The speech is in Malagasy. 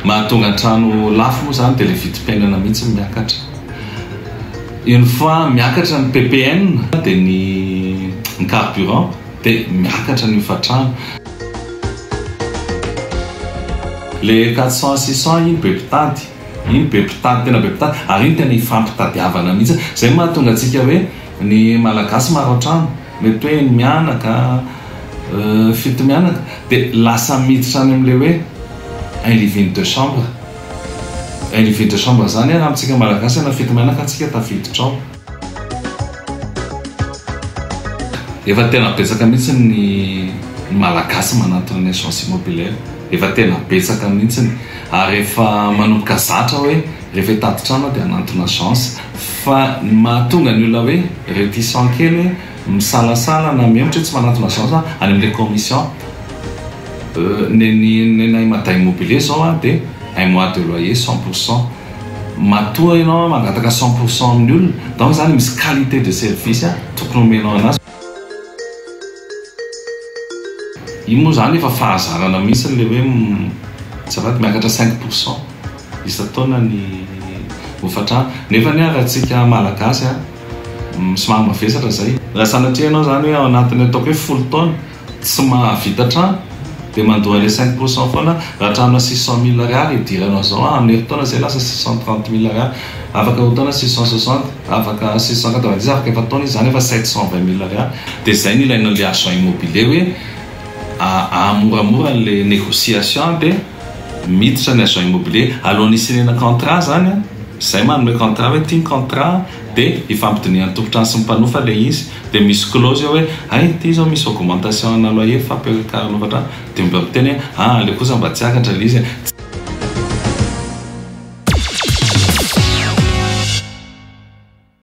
Mahatonga trano lafo moa izany dia ilay vidim-piainana mihitsy no miakatra. Une fois miakatra ny ppn dia ny ny carburant dia miakatra ny hofantrano. Le 400 à 600 iny be mpitady, iny be mpitady tena be mpitady ary iny tena ifampitadiavana mihitsy. Izay no mahatonga antsika hoe ny Malagasy maro an-trano, mety hoe eny mianaka, fito mianaka dia lasa miditra any amin'ilay hoe un living deux chambres. Un living deux chambres izany raha amintsika Malagasy na fito mianaka tsika tafiditra ao. Efa tena betsaka mihitsy ny Malagasy manantona ny agence immobilière, efa tena betsaka mihitsy ary efa manomboka zatra hoe rehefa hitady trano aho dia hanantona agence. Fa ny mahatonga ny olona hoe réticent kely hoe misalasala na mihemotra hoe tsy manantona agence aho any amin'ilay commission. Ny nenay Mada Immobilier izao dia un mois de loyer 100%. Matoa ianao mangataka 100% amin'ny olona, donc zany misy qualité de service tokony omenao anazy. Io moa zany efa fahazarana mihitsy le hoe azafady miakatra 5% isan-taona ny hofantrano. Nefa anie raha antsika Malagasy somary mavesatra zay. Raha sanatria ianao zany hoe ao anatin'ny ataoko hoe folo taona tsy mahavita trano dia mandoa an'ilay 5% foana, raha trano 600 000 ariary idiranao zao an, amin'ny herintaona zay lasa 630 000 ariary, afaka roa taona 660, afaka 690, afaka efa-taona izy zany efa 720 000 ariary, dia zay no ilaina an'ilay agent immobilier hoe ahamoramora an'ilay négociation dia miditra ny agent immobilier alohan'ny hi-signer-na contrat zany an, zay manome contrat hoe ity ny contrat dia ifampidinihan'ny tompon-trano sy ny mpanofa ilay izy. Dia misy clause eo hoe hay ity izao misy augmentation ana loyer fampiakarana hofantrano dia mba miteny hoe ah aleo kosa mba tsy hiakatra ilay izy e.